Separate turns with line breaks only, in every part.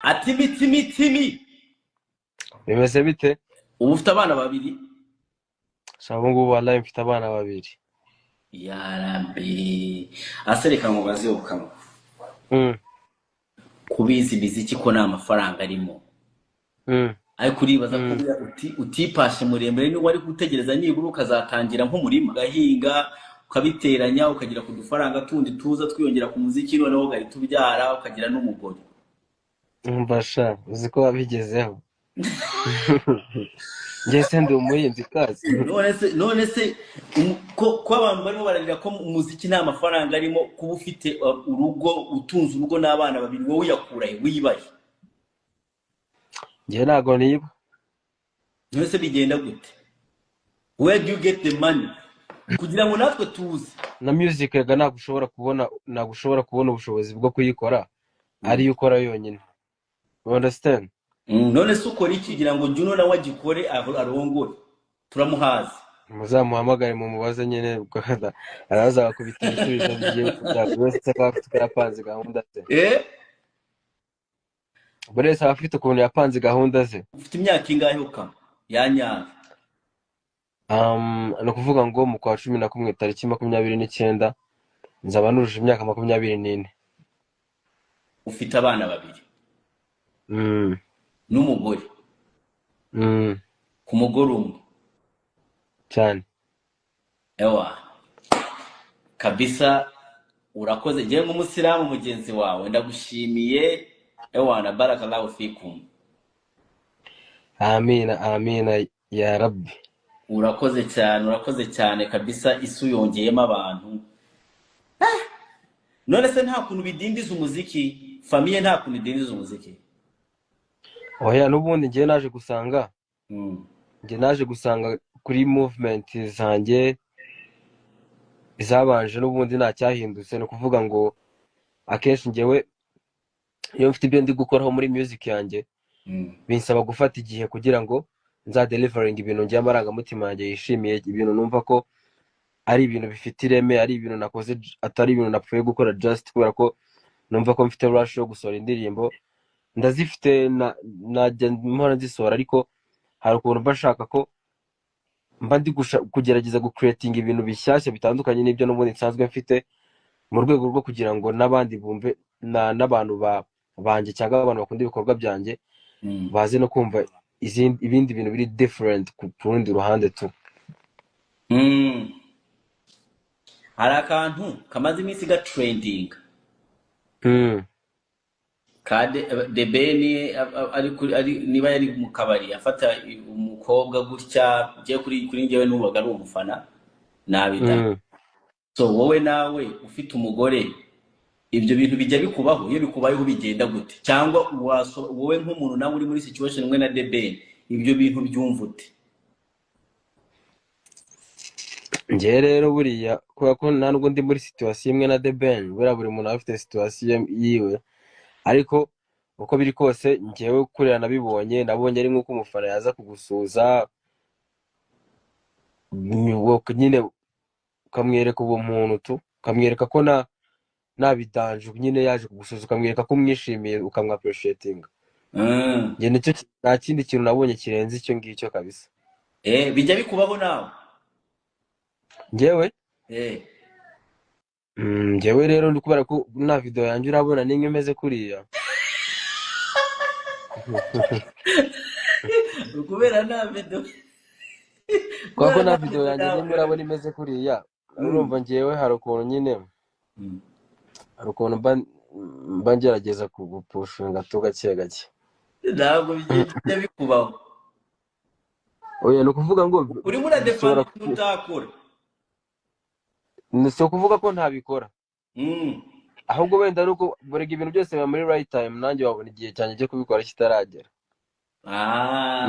Ati mitimi timi.
Bimeze bite?
Ubu ufite abana babiri?
Sha, ubu ngubu wallahi mfite abana babiri.
Yarambi asereka ngo baze ukama. Kubizi imiziki ko nta mafaranga arimo. Ariko uribaza ko buriya utipashe muremure niba wari gutegereza nibura ukazatangira nk'umurima ugahinga, ukabiteranya, ukagira ku dufaranga tundi tuza twiyongera ku muziki, noneho ugahita ubyara ukagira n'umugore.
Umva sha, uzi ko wabigezeho. Njye se ndi umuhinzi kazi.
None se ko abantu barimo bararira ko umuziki nta mafaranga arimo, kuba ufite urugo, utunze urugo n'abana babiri, wowe uyakura he, wibahe?
Njye ntago niba.
None se bigenda gute? Where do you get the money kugira ngo natwe tuze?
Na music rega ntabwo ushobora kubona ubushobozi bwo kuyikora ariyo ukora yonyine. You understand?
None se ukora iki kugira ngo Juno nawe agikore arongore turamuhaze?
Muzamuhamagare mumubaze nyine, ubwo araza agakubita ibisubizo bigiye bya buri wese, akaba afite uko yapanze gahunda ze. Buri wese aba afite ukuntu yapanze gahunda ze.
Ufite imyaka ingahe ukama yanyawe?
Ni ukuvuga ngo mu kwa 11 tariki 29 nzaba nujuje imyaka 24.
Ufite abana babiri n'umugore?
Mm.
Ku mugore umwe?
Cyane.
Ewa kabisa, urakoze. Ngewe nk'umusilamu mugenzi wawe ndagushimiye. Ewa na barakallahu fikum.
Amina, amina ya rabbi.
Urakoze cyane, urakoze cyane kabisa. Isi uyongeyemo abantu. None se nta kuntu bidindiza umuziki? Famille nta kuntu idindiza umuziki?
Oya, n'ubundi njye naje gusanga kuri movement zanjye izabanje n'ubundi nta cyahindutse. Ni ukuvuga ngo akenshi njyewe iyo mfite ibyo ndi gukoraho muri music yanjye, binsaba gufata igihe kugira ngo nzadeliveringe ibintu ngiye amarangamutima yanjye yishimiye, ibintu numva ko ari ibintu bifite ireme, ari ibintu nakoze, atari ibintu napfuye gukora just kubera ko numva ko mfite rush yo gusohora indirimbo. Ndazifite, najya mpora nzisohora, ariko hari ukuntu mba nshaka ko mba ndi kugerageza gucreatinga ibintu bishyashya bitandukanye n'ibyo n'ubundi nsanzwe mfite, mu rwego rwo kugira ngo n'abandi bumve n'abantu banjye cyangwa abantu bakunda ibikorwa byanjye baze no kumva ibindi bintu biri different ku rundi ruhande tu.
Hari akantu kamaze iminsi gatrendinga ka The Ben ari kuri, ari niba yari mu kabari afata umukobwa gutya. Ngiye kuri njyewe nubaga ari umufana nabita. So wowe nawe ufite umugore, ibyo bintu bijya bikubaho? Iyo bikubayeho bigenda gute? Cyangwa wowe nk'umuntu nawe uri muri situation imwe na The Ben, ibyo bintu byumva ute?
Njyewe rero buriya kubera ko nta nubwo ndi muri situation imwe na The Ben, buriya buri muntu aba afite situation yiwe, ariko uko biri kose njyewe kuriya nabibonye, nabonye ari nk'uko umufana yaza kugusuhuza, nyine ukamwereka ubumuntu tu, ukamwereka ko nta bidanje nyine, yaje kugusuhuza ukamwereka ko umwishimiye, ukamwappreciatinga. Njye nicyo, nta kindi kintu nabonye kirenze icyo ngicyo kabisa.
Bijya bikubaho nawe?
Njyewe?
Eh.
Njyewe rero ndi kubera ko nta video yanjye urabona n'imwe imeze kuriya.
Kubera nta video
Kubera ko
kubera
nta
nta
video
video
yanjye
nawe
n'imwe urabona imeze kuriya, urumva njyewe hari ukuntu nyine hari ukuntu mba ngerageza kugupushinga tu gake gake.
Ntabwo bijya bikubaho?
Oya, ni ukuvuga ngo
urimo uradefanda
bishobora
ibintu utakora.
Si ukuvuga ko ntabikora, ahubwo wenda ni uko burega ibintu byose biba muri right time, nanjye wabona igihe cyanjye cyo kubikora kitaragera.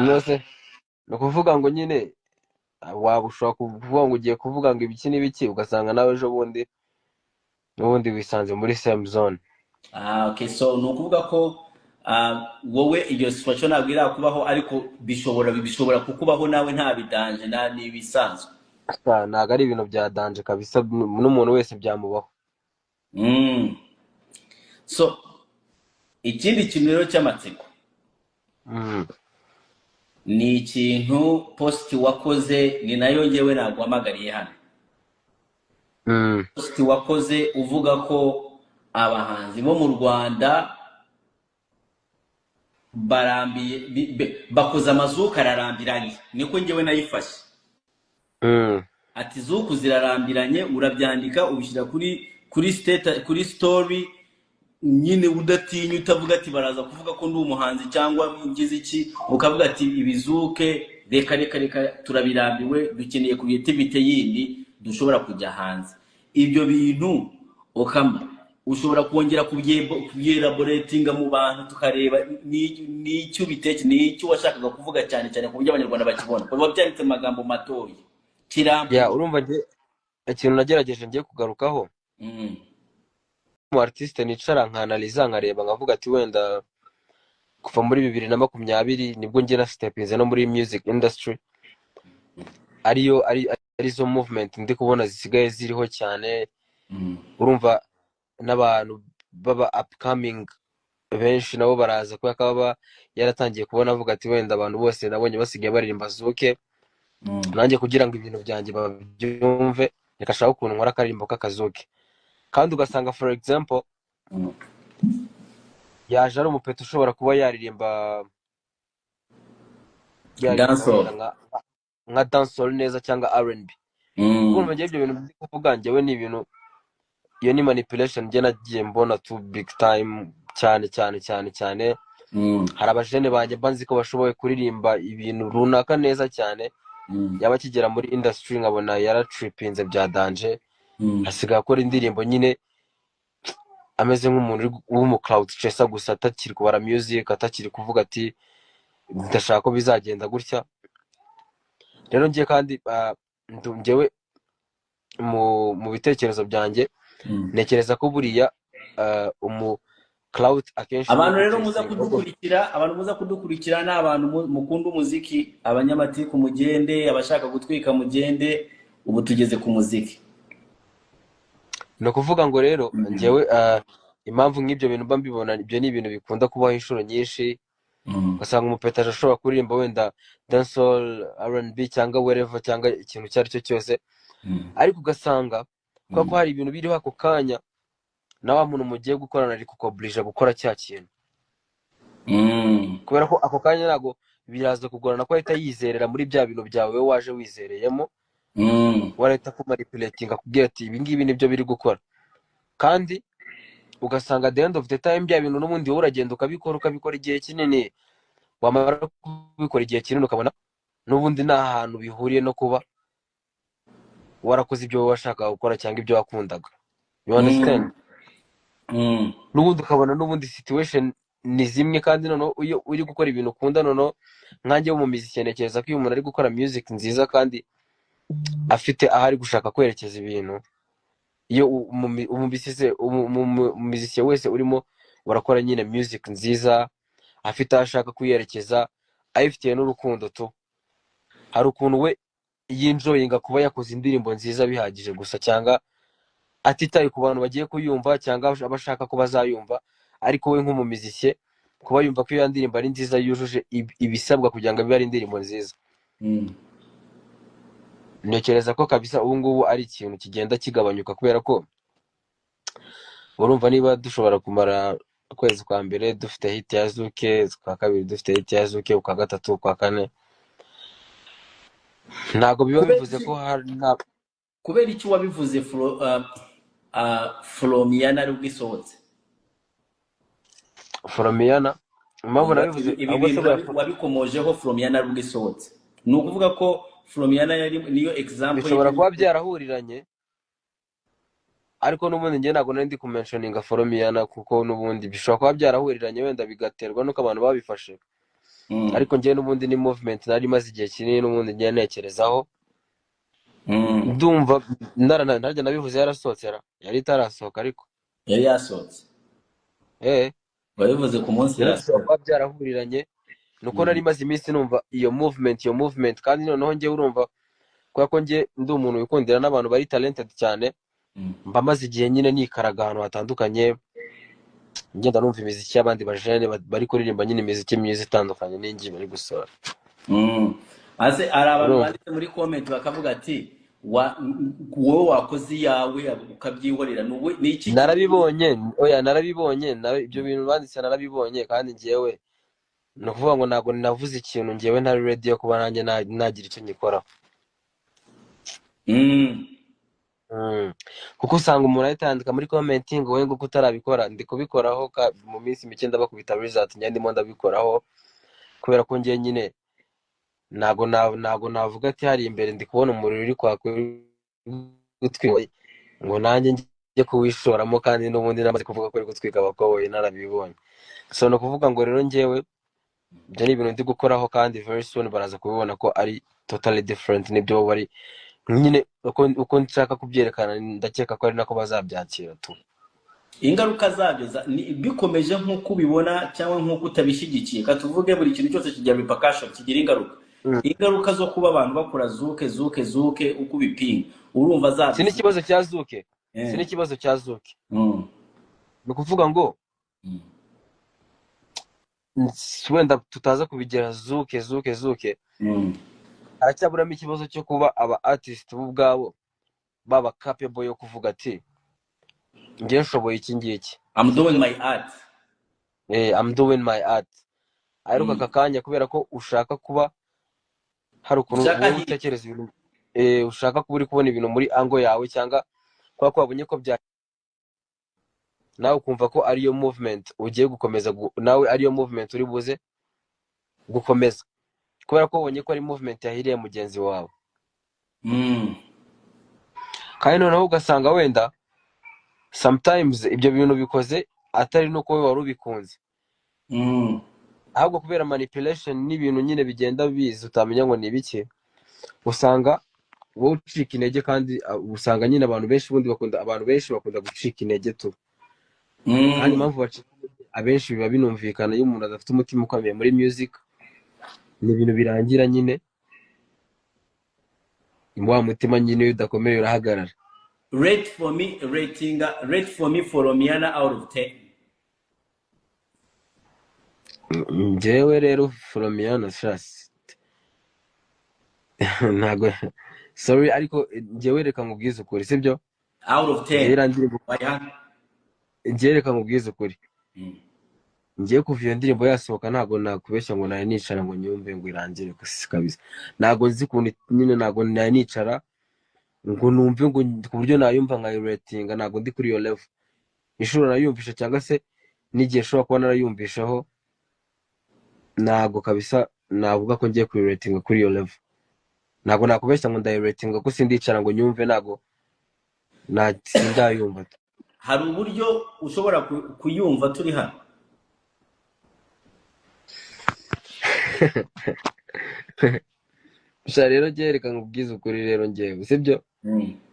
Nose ni ukuvuga ngo nyine waba ushobora kuvuga ngo ugiye kuvuga ngo ibiki n'ibiki, ugasanga nawe ejo bundi n'ubundi wisanze muri same zone.
Ah, okay. So ni ukuvuga ko wowe iyo situation ntabwo irakubaho, ariko bishobora kukubaho nawe, nta bidanje, nta n'ibisanzwe.
Ah, ntabwo ari ibintu bya danger kabisa, n'umuntu wese byamubaho.
So Ikindi kintu rero cy'amatsiko ni ikintu post wakoze, ni nayo ngewe naguhamagariye hano. Post wakoze uvuga ko abahanzi bo mu Rwanda barambiye, bakoze amazuka ararambiranye, niko ngewe nayifashe. Ati zuku zirarambiranye, urabyandika ubishyira kuri status, kuri story nyine, udatinya, utavuga ati baraza kuvuga ko ndi umuhanzi cyangwa ngize iki, ukavuga ati ibizuke reka reka reka, turabirambiwe, dukeneye creativity yindi dushobora kujya hanze. Ibyo bintu ukama ushobora kongera kubyelaboratinga mu bantu, tukareba n'icyo ubiteke, n'icyo washakaga kuvuga cyane cyane ku buryo Abanyarwanda bakibona, kuba byanditse mu magambo matoya kirambuye.
Ya, urumva nge ikintu nagerageje ngiye kugarukaho, mu artiste nicara nkanaliza, nkareba, nkavuga ati wenda kuva muri 2020 nibwo njye na stepinze no muri music industry, ariyo arizo movement ndi kubona zisigaye ziriho cyane. Urumva n'abantu baba upcoming benshi nabo baraza, kubera ko baba yaratangiye kubona, avuga ati wenda abantu bose nabonye basigaye baririmba zuke, nanjye kugira ngo ibintu byanjye babyumve, reka ashaka ukuntu nkora akaririmbo k'akazuke. Kandi ugasanga, for example, yaje ari umupeta ushobora kuba yaririmba
Dancehall.
wenda nka dancehall neza cyangwa R&B. Urumva njyewe ibyo bintu ndi kuvuga njyewe ni ibintu, iyo ni manipulation njye nagiye mbona tu big time cyane cyane cyane cyane. Hari abajene banjye mba nzi ko bashoboye kuririmba ibintu runaka neza cyane, yaba akigera muri industry nkabona yaratripinze bya danger, asigaye akora indirimbo nyine ameze nk'umuntu w'umu clout chaser gusa, atakiri kubara music, atakiri kuvuga ati ndashaka ko bizagenda gutya. Rero ngiye kandi njyewe mu bitekerezo byanjye ntekereza ko buriya umu clout akenshi
Abantu
niyo
rero muza
guchasinga.
kudukurikira, abantu muza kudukurikira ni abantu mukunda umuziki, abanyamatiku mugende, abashaka gutwika mugende, ubu tugeze ku muziki.
Ni ukuvuga ngo rero njyewe impamvu nk'ibyo bintu mba mbibona, ibyo ni ibintu bikunda kubaho inshuro nyinshi, ugasanga umupetaje ashobora kuririmba wenda dancehall, R&B cyangwa whatever, cyangwa ikintu icyo ari cyo cyose, ariko ugasanga kubera ko hari ibintu biriho ako kanya, na wa muntu mugiye gukorana ari kukoburija gukora cya kintu, kubera ko ako kanya ntabwo biraza kugorana ko ahita yizerera muri bya bintu byawe wowe waje wizereyemo, warahita kumanipulatinga akubwira ati ibi ngibi nibyo biri gukora. Kandi ugasanga at the end of the time bya bintu n'ubundi wowe uragenda ukabikora, ukabikora igihe kinini, wamara kubikora igihe kinini ukabona n'ubundi nta hantu bihuriye no kuba warakoze ibyo wowe washakaga gukora cyangwa ibyo wakundaga, you understand? N'ubundi ukabona n'ubundi situation ni zimwe. Kandi noneho iyo uri gukora ibintu ukunda, noneho nkanjye wo mu miziki, ntekereza ko iyo umuntu ari gukora music nziza kandi afite aho ari gushaka kwerekeza ibintu, iyo umumizisiye wese urimo urakora nyine music nziza afite aho ashaka kuyerekeza, ayifitiye n'urukundo tu, hari ukuntu we yinjoyinga kuba yakoze indirimbo nziza bihagije gusa, cyangwa atitaye ku bantu bagiye kuyumva cyangwa aba ashaka ko bazayumva, ariko we nk'umumizisiye kuba yumva ko iyo ndirimbo ari nziza, yujuje ibisabwa kugira ngo ibe ari indirimbo nziza. Ntekereza ko kabisa ubu ngubu ari ikintu kigenda kigabanyuka, kubera ko urumva niba dushobora kumara ukwezi kwa mbere dufite hit ya zuke, ukwa kabiri dufite hit ya zuke, ukwa gatatu, ukwa kane, ntabwo biba
Kubera
bivuze
iki?
ko hari nta
Kubera iki wabivuze Folomiana ari ubwo isohotse?
Foromiyana, impamvu nabivuze
Ibi
ahubwo se
bintu
buriya
wabikomojeho Folomiana ari ubwo isohotse, ni ukuvuga ko Folomiana yari niyo example
bishobora
y'ibyo.
kuba byarahuriranye, ariko n'ubundi njye ntabwo nari ndi kumentioninga Foromiyana, kuko n'ubundi bishobora kuba byarahuriranye, wenda bigaterwa n'uko abantu babifashe. Ariko njye n'ubundi ni movement nari maze igihe kinini n'ubundi njye ntekerezaho. Ndumva ntarya nabivuze yarasohotse, yari itarasohoka ariko.
Yari yasohotse.
Eh.
Wabivuze ku munsi
Rero bishobora
yasohotse.
kuba byarahuriranye, nuko nari maze iminsi numva iyo movement. Kandi noneho njye urumva kubera ko njye ndi umuntu wikundira n'abantu bari talented cyane, mba maze igihe nyine nikaraga ahantu hatandukanye. Ngenda numva imiziki y'abandi bajene bari kuririmba nyine imiziki myiza itandukanye n'ingi bari gusohora.
Ase hari abantu
Urumva?
banditse muri comment bakavuga ati wowe wakoze iyawe ukabyihorera, ni iki?
Narabibonye, oya, narabibonye, ibyo bintu banditse narabibonye. Kandi njyewe ni ukuvuga ngo ntabwo navuze ikintu njyewe ntari ready yo kuba nanjye nagira icyo ngikoraho. Kuko usanga umuntu ahita yandika muri comment ngo wowe ngo uko utarabikora. Ndi kubikoraho, mu minsi mike ndabakubita result. Njye ndimo ndabikoraho kubera ko njye nyine ntago navuga ati hari imbere ndi kubona umuriro uri kwaka, uri gutwika, ngo nanjye njye kuwishoramo, kandi n'ubundi namaze kuvuga ko uri gutwika abakoboyi narabibonye. So ni ukuvuga ngo rero njyewe ibyo ni ibintu ndi gukoraho, kandi very soon baraza kubibona ko ari totally different n'ibyo bo bari nyine. Uko nshaka kubyerekana, ndakeka ko ari nako bazabyakira tu.
Ingaruka zabyo bikomeje nk'uko ubibona cyangwa nk'uko utabishyigikiye, katuvuge buri kintu cyose kigira repercussion, kigira ingaruka. Ingaruka zo kuba abantu bakora zouk, zouk, zouk uko ubipinga, urumva
Si
zabyo?
n'ikibazo cya zouk, si n'ikibazo cya zouk. Ni ukuvuga ngo wenda tutaza kubigira zouk, zouk, zouk. Haracyaburamo ikibazo cyo kuba aba artist bo ubwabo baba capable yo kuvuga ati njye nshoboye iki ngiki.
I'm doing my art.
I'm doing my art, ariko aka kanya kubera ko ushaka kuba hari ukuntu
ushaka
wowe
hit
utekereza ibintu, ushaka kuba uri kubona ibintu muri angle yawe, cyangwa kubera ko wabonye ko bya nawe ukumva ko ariyo movement ugiye gukomeza, nawe ariyo movement uri buze gukomeza kubera ko wabonye ko ari movement yahiriye mugenzi wawe. Kandi noneho ugasanga wenda sometimes ibyo bintu bikoze atari nuko wowe wari ubikunze, ahubwo kubera manipulation n'ibintu nyine bigenda biza utamenya ngo ni ibiki, usanga wowe ucika intege. Kandi usanga nyine abantu benshi ubundi bakunda, abantu benshi bakunda gucika intege tu. Kandi impamvu bacika intege abenshi biba binumvikana. Iyo umuntu adafite umutima ukomeye muri music, ni ibintu birangira nyine wa mutima nyine iyo udakomeye urahagarara.
Rate for me, rating, rate for me Folomiana out of 10.
Njyewe rero Folomiana shasi ntabwo, sorry, ariko njyewe reka nkubwize ukuri, sibyo?
Out of
Njyewe
10.
iriya ndirimbo
Wayiha?
Njyewe reka nkubwize ukuri. Ngiye kuva iyo ndirimbo yasohoka, ntabwo nakubeshya ngo nari nicara ngo nyumve ngo irangire gusa kabisa. Ntabwo nzi ukuntu nyine, ntabwo nari nicara ngo numve ngo ku buryo nayumva nkayiratinga. Ntabwo ndi kuri iyo level. Inshuro nayumvishe cyangwa se n'igihe nshobora kuba narayumvisheho, ntabwo kabisa navuga ko ngiye kuyiratinga kuri iyo level. Ntabwo nakubeshya ngo ndayiratinga kuko sindicara ngo nyumve, ntabwo na sindayumva.
Hari uburyo ushobora kuyumva turi hano?
Gusa rero njyewe reka nkubwize ukuri rero njyewe, sibyo?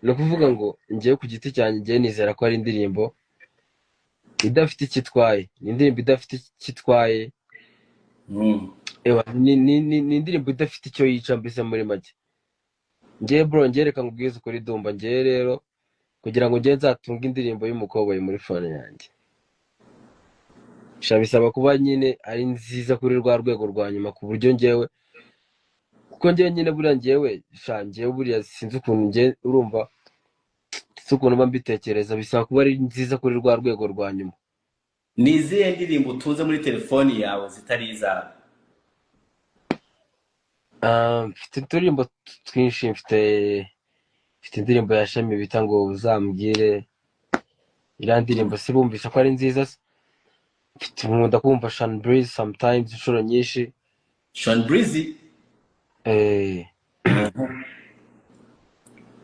Ni ukuvuga ngo njyewe ku giti cyanjye, njyewe nizera ko ari indirimbo idafite icyo itwaye, ni indirimbo idafite icyo itwaye. Ewa, ni indirimbo idafite icyo yica mbese muri make. Njyewe bro, njyewe reka nkubwize ukuri Dumba, njyewe rero kugira ngo njyewe nzatunge indirimbo y'umukoboyi muri phone yanjye, sha bisaba kuba nyine ari nziza kuri rwa rwego rwa nyuma, ku buryo njyewe, kuko njyewe nyine buriya njyewe sha njyewe buriya sinzi ukuntu njye, urumva, sinzi ukuntu mba mbitekereza, bisaba kuba ari nziza kuri rwa rwego rwa nyuma.
Ni izihe ndirimbo utunze muri telefoni yawe zitari izawe?
Ah, mfite uturimbo twinshi. Mfite indirimbo ya Shami bita ngo uzambwire. Iriya ndirimbo si bumvisha ko ari nziza se? Mfite, nkunda kumva Sean Breeze sometimes, inshuro nyinshi.
Sean Breezy?
Eh,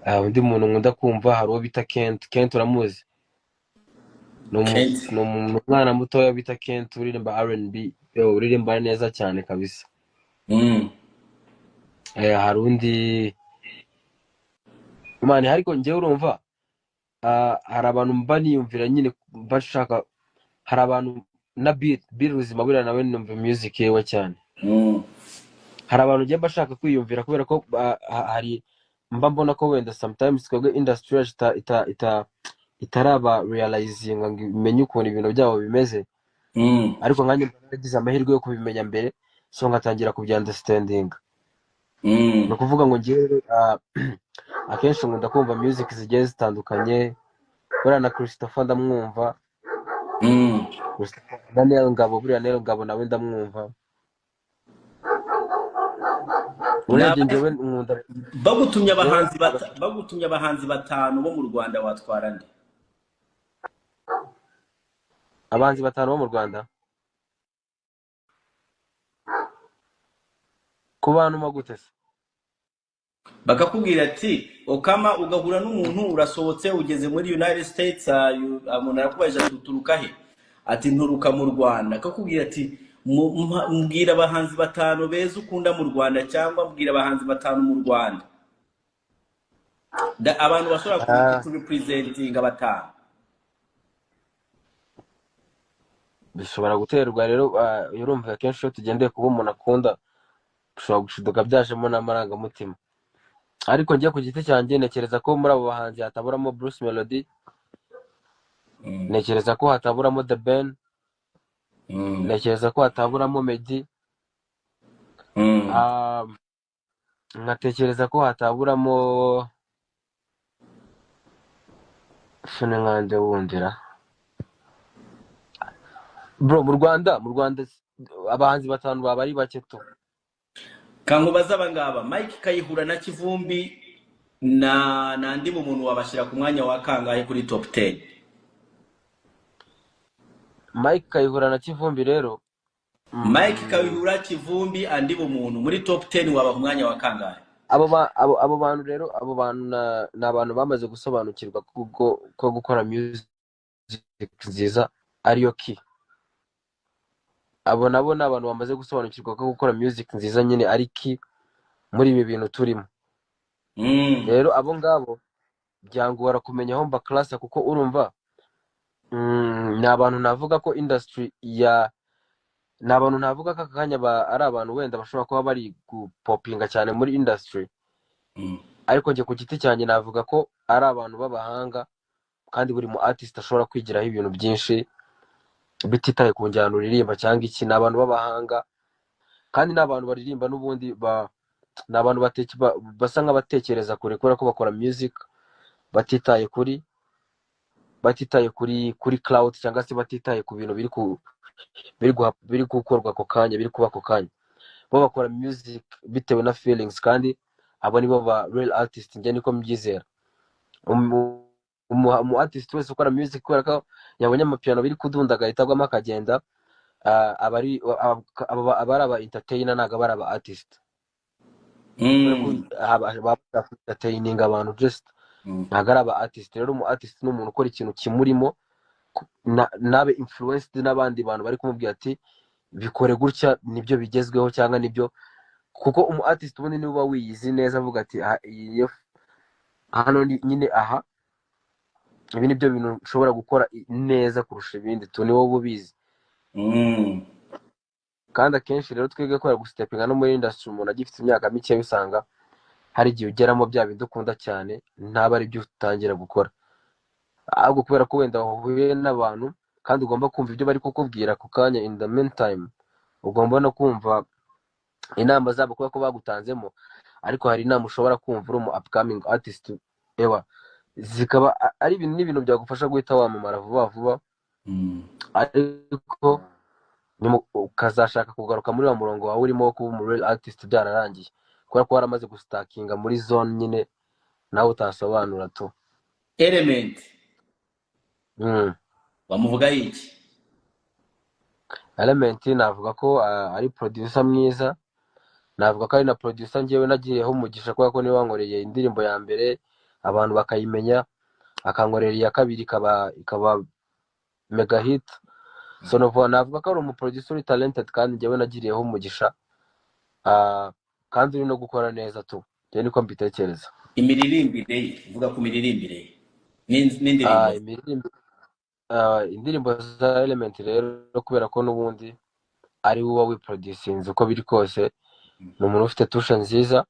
ah, undi muntu nkunda kumva hari uwo bita Kent. Kent uramuzi?
Kent.
Ni umwana mutoya bita Kent uririmba R&B, yo uririmba neza cyane kabisa. Hari undi man, ariko njyewe urumva, hari abantu mba niyumvira nyine mba nshaka, hari abantu na Bill Ruzima buriya nawe numva music yewe cyane. Hari abantu njye mba nshaka kwiyumvira kubera ko hari mba mbona ko wenda sometimes twebwe industry yacu ita ita ita itaraba realizinga ngo imenye ukuntu ibintu byabo bimeze. Ariko nkanjye mba naragize amahirwe yo kubimenya mbere, so ngatangira kubyunderstandinga. Ni ukuvuga ngo njyewe akenshi nkunda kumva music zigiye zitandukanye. Buriya na Christopher ndamwumva. Christopher na Nel Ngabo, buriya Nel Ngabo nawe ndamwumva. Urebye njyewe nkunda
Bagutumye
njyewe
abahanzi bagutumye abahanzi batanu bo mu Rwanda, watwara nde?
Abahanzi batanu bo mu Rwanda ku bantu gute se?
Bakakubwira ati Okkama, ugahura n'umuntu urasohotse ugeze muri United States, umuntu arakubajije ati uturuka he? Ati nturuka mu Rwanda. Akakubwira ati mbwira abahanzi batanu beza ukunda mu Rwanda, cyangwa mbwira abahanzi batanu mu Rwanda. Abantu bashobora kurepresentinga batanu.
Bishobora guterwa rero, urumva akenshi iyo tugendeye kuba umuntu akunda bishobora gushiduka byajemo n'amarangamutima. Ariko njye ku giti cyanjye ntekereza ko muri abo bahanzi hataburamo Bruce Melody, ntekereza ko hataburamo The Ben, ntekereza ko hataburamo Meddy, nkatekereza ko hataburamo Fune nkande wundira. Bro, mu Rwanda abahanzi batanu baba ari bake tu.
Kankubaza aba ngaba, Mike Kayihura na Kivumbi na Andy Bumuntu, wabashyira ku mwanya wa kangahe kuri top 10?
Mike Kayihura na Kivumbi rero,
Mike Kayihura, Kivumbi, Andy Bumuntu muri top 10 waba ku mwanya wa kangahe?
Abo bantu rero, abo bantu ni abantu bamaze gusobanukirwa ko gukora music nziza ariyo key. Abo nabo ni abantu bamaze gusobanukirwa ko gukora music nziza nyine ari key muri ibi bintu turimo. Rero abo ngabo byangora kumenya aho mbaklasa, kuko urumva, ni abantu navuga ko industry ya, ni abantu navuga ko aka kanya ari abantu wenda bashobora kuba bari gupopinga cyane muri industry. Ariko njye ku giti cyanjye navuga ko ari abantu b'abahanga, kandi buri mu artist ashobora kwigiraho ibintu byinshi bititaye ku njyana uririmba cyangwa iki. Ni abantu b'abahanga, kandi ni abantu baririmba n'ubundi ni abantu basa nk'abatekereza kure, kubera ko bakora music batitaye kuri cloud, cyangwa se batitaye ku bintu biri gukorwa ako kanya, biri kuba ako kanya. Bo bakora music bitewe na feelings, kandi abo nibo ba real artist, njye niko mbyizera. Umu artist wese ukora music kubera ko yabonye amapiano biri kudunda agahita agwamo akagenda, aba ari aba entertainer, ntabwo aba ari aba artist. Kubera ko baba bashaka entertaining abantu just, ntabwo ari aba artist. Rero umu artist ni umuntu ukora ikintu kimurimo, nabe influenced n'abandi bantu bari kumubwira ati bikore gutya nibyo bigezweho cyangwa nibyo, kuko umu artist ubundi niwe uba wiyizi neza, avuga ati aha, iyi niyo hano ni nyine, aha ibi nibyo bintu nshobora gukora neza kurusha ibindi tu, ni wowe uba ubizi. Kandi akenshi rero twebwe kubera gustepinga no muri industry, umuntu agifite imyaka mike, usanga hari igihe ugeramo bya bindi ukunda cyane ntaba ari byo utangira gukora, ahubwo kubera ko wenda wahuye n'abantu kandi ugomba kumva ibyo bari kukubwira ako kanya. In the meantime ugomba no kumva inama zabo kubera ko bagutanzemo. Ariko hari inama ushobora kumva uri umu upcoming artist, ewa zikaba ari ibintu n'ibintu byagufasha guhita wamamara vuba vuba, ariko ukazashaka kugaruka muri wa murongo wawe urimo wo kuba umu real artist byararangiye, kubera ko waramaze gustakinga muri zone nyine nawe utasobanura tu.
Element wamuvuga iki?
Element navuga ko ari producer mwiza, navuga ko ari na producer njyewe nagiyeho umugisha, kubera ko niwe wankoreye indirimbo ya mbere abantu bakayimenya, akankorera iya kabiri ikaba mega hit. So navuga ko ari umu producer uri talented, kandi njyewe nagiriyeho umugisha, kandi uri no gukora neza tu, njyewe niko mbitekereza.
Imiririmbire ye, vuga ku miririmbire ye n'indirimbo.
Indirimbo za Element rero, kubera ko n'ubundi ari we uba wiproducinze, uko biri kose ni umuntu ufite touche nziza.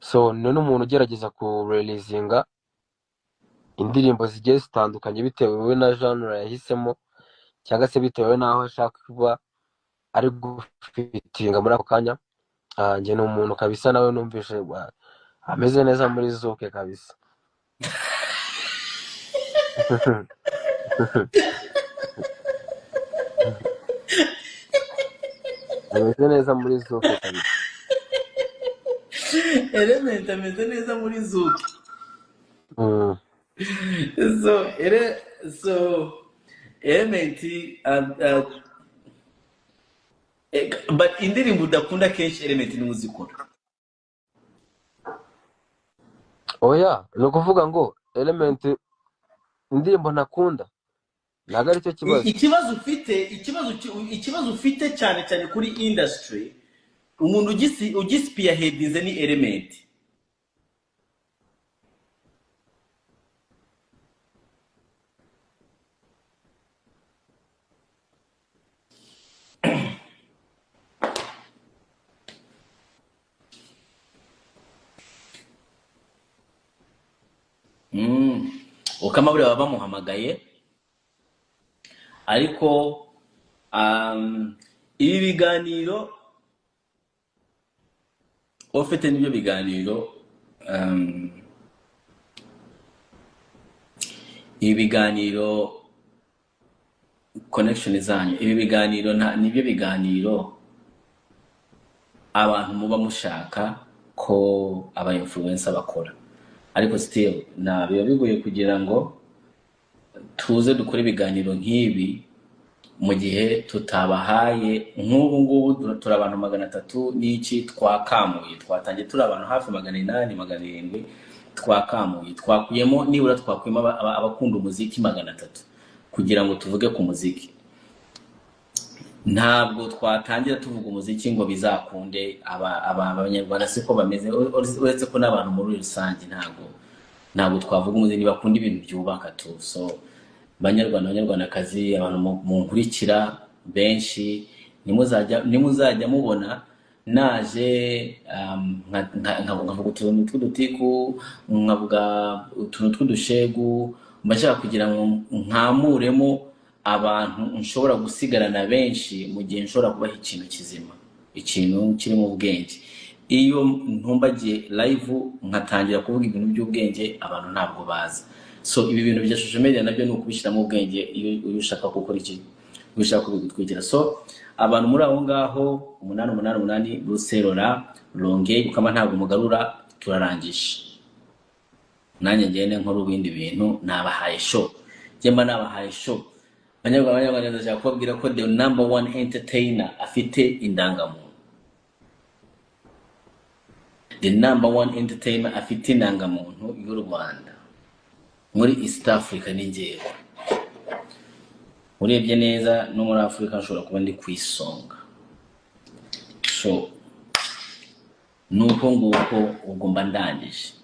So ni n'umuntu ugerageza ku releasinga indirimbo zigiye zitandukanye bitewe na genre yahisemo, cyangwa se bitewe n'aho ashaka kuba ari gufitinga muri ako kanya. Njye ni umuntu kabisa nawe numvishe ameze neza muri zouk kabisa. Ameze neza muri zouk kabisa.
Element ameze neza muri zouk. So Element, but indirimbo udakunda kenshi Element niwe uzikora.
Oya, ni ukuvuga ngo Element indirimbo ntakunda ntabwo aricyo kibazo.
Ikibazo ufite cyane cyane kuri industry, umuntu ugispearheadinze ni Element. Ukama buriya baba bamuhamagaye, ariko ibi biganiro ufite nibyo biganiro, ibi biganiro connection zanyu, ibi biganiro nibyo biganiro abantu muba mushaka ko aba influencer bakora, ariko still na biba bigoye kugira ngo tuze dukore ibiganiro nk'ibi mu gihe tutabahaye. Nk'ubu ngubu turi abantu 300 n'iki twakamuye, twatangiye turi abantu hafi 800, 700, twakamuye, twakuyemo nibura twakuyemo abakunda umuziki 300 kugira ngo tuvuge ku muziki. Ntabwo twatangira tuvuga umuziki ngo bizakunde abanyarwanda siko bameze, uretse ko n'abantu muri rusange ntabwo twavuga umuziki bakunda ibintu byubaka tu. So banyarwanda, banyarwandakazi, abantu munkurikira benshi, nimuzajya mubona naje nkavuga utuntu tw'udutiku, nkavuga utuntu tw'udushegu, mbashaka kugira ngo nkamuremo abantu nshobora gusigarana benshi mu gihe nshobora kubaha ikintu kizima, ikintu kiri mu bwenge. Iyo ntumbagiye live nkatangira kuvuga ibintu by'ubwenge, abantu ntabwo baza. So ibi bintu bya social media nabyo ni ukubishyiramo ubwenge iyo ushaka gukora iki, iyo ushaka kubigutwikira. So abantu muri aho ngaho 888 Ruserora Longe ukama ntabwo mugarura, turarangije. Nanjye ngende nkora ibindi bintu, nabahaye show. Njye mba nabahaye show. Banyarwanda, ndashaka kubabwira ko the number one entertainer afite indangamuntu. The number one entertainer afite indangamuntu y'u Rwanda muri East Africa ni njyewe. Urebye neza no muri Africa nshobora kuba ndi ku isonga. So nuko nguko ubwo mba ndangije.